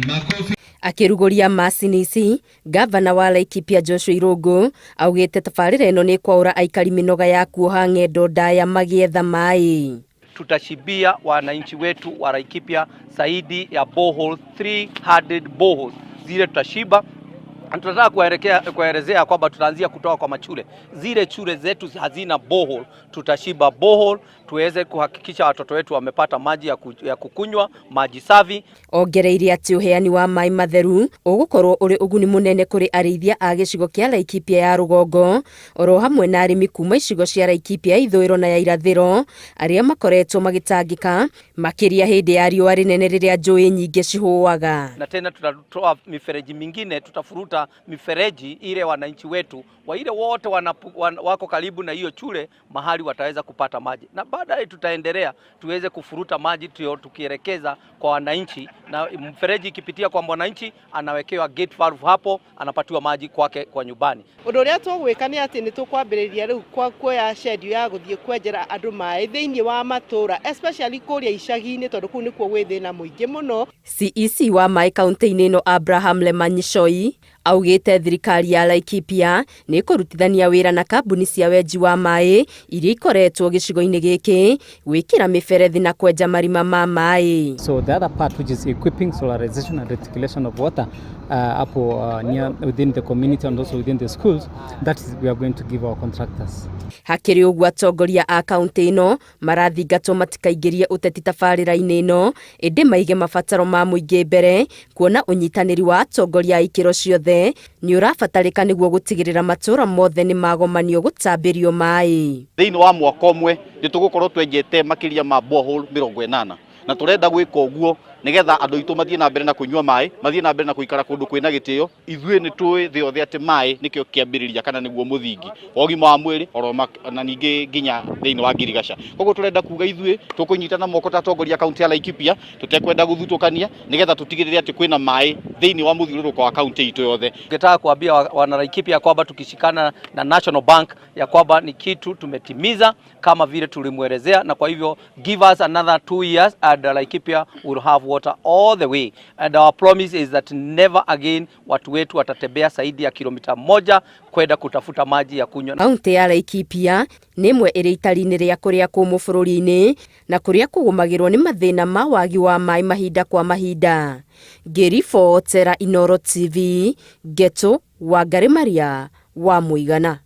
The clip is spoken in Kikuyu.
Makofi. Akĩrugũria macini ici, ngavana wa Laikipia Joshua Irũngũ augĩte tabarĩra ĩno nĩ ĩkwaũra aikari mĩnoga ya kuoha ng'endo ndaya magĩetha maĩ. Tutashibia wananchi wetu wa Laikipia zaidi ya borehole 300 boreholes zile tutashiba, na tunataka kuelezea kwamba tutaanzia kutoka kwa machule. Zile shule zetu hazina borehole, tutashiba borehole tuweze kuhakikisha watoto wetu wamepata maji ya kukunywa, maji safi. Ongereire atĩ ũheani wa maĩ matheru ũgũkorwo ũrĩ ũguni mũnene kũrĩ arĩithia a gĩcigo kĩa Laikipia ya rũgongo oro hamwe na arĩmi kuma icigo cia Laikipia ya ithũĩro na ya irathĩro arĩa makoretwo magĩtangĩka makĩria hĩndĩ ya riũa rĩnene rĩrĩa njũĩ nyingĩ cihũaga. Na tena tutatoa mifereji mingine, tutafuruta mifereji ile wananchi wetu wa ile wote wako karibu na hiyo chule mahali wataweza kupata maji, na baadaye tutaendelea tuweze kufuruta maji tukielekeza kwa wananchi, na mfereji ikipitia kwa mwananchi anawekewa gate valve hapo, anapatiwa maji kwake kwa nyumbani. Ũndũ ũrĩa tũgwĩka nĩ atĩ nĩ tũkwambĩrĩria rĩu kwa kuoya schedule ya gũthiĩ kwenjera andũ maĩ thĩinĩ wa matũra, especially kũrĩa icagi-inĩ, tondũ kũu nĩkuo gwĩ thĩna mũingĩ mũno. CEC wa maĩ kaunti-inĩ ĩno Abraham Lemanyishoi augĩte thirikari ya Laikipia nĩ ĩkũrutithania wĩra na kambuni cia wenji wa maĩ iria ikoretwo gĩcigo-inĩ gĩkĩ gwĩkĩra mĩberethi na kwenja marima ma maĩ. So the other part, which is equipping, solarization and reticulation of water hapo near within the community and also within the schools, that is we are going to give our contractors. Hakĩrĩ ũguo, atongoria a kaunti ĩno marathingatwo matikaingĩrie ũteti tabarĩra-inĩ ĩno, ĩndĩ maige mabataro ma mũingĩ mbere, kuona ũnyitanĩri wa atongoria a ikĩro ciothe nĩ ũrabatarĩka nĩguo gũtigĩrĩra matũũra mothe nĩ magomanio gũtambĩrio maĩ. Thĩinĩ wa mwaka ũmwe nĩ tũgũkorwo twenjete makĩria ma borehole 80, na tũrenda gwĩka ũguo nĩgetha andũ aitũ mathiĩ na mbere na kũnyua maĩ, mathiĩ na mbere na gũikara kũndũ kwĩna gĩtĩo. Ithuĩ nĩ tũĩ thĩ yothe atĩ maĩ nĩkĩo kĩambĩrĩria kana nĩguo mũthingi wa ũgima wa mwĩrĩ oro na ningĩ nginya thĩinĩ wa ngirigaca. Koguo tũrenda kuga ithuĩ tũkũnyitana moko ta atongoria kaunti ya Laikipia, tũtekwenda gũthutũkania, nĩgetha tũtigĩrĩre atĩ kwĩna maĩ thĩinĩ wa mũthiũrũrũko wa kaunti itũ yothe. Ningetaka kuambia wana Laikipia kwamba tukishikana na National Bank ya kwamba ni kitu tumetimiza kama vile tulimwelezea, na kwa hivyo give us another 2 years and Laikipia will have water all the way, and our promise is that never again watu wetu watatembea zaidi ya kilomita 1 kwenda kutafuta maji ya kunywa. Kaunti ya Laikipia nĩ ĩmwe ĩrĩ itari-inĩ rĩa kũrĩa kũmũ bũrũri-inĩ na kũrĩa kũgũmagĩrwo nĩ mathĩna ma wagi wa maĩ mahinda kwa mahinda. Ngĩribotera Inooro TV, Ngeto Wangari Maria wa Mũigana.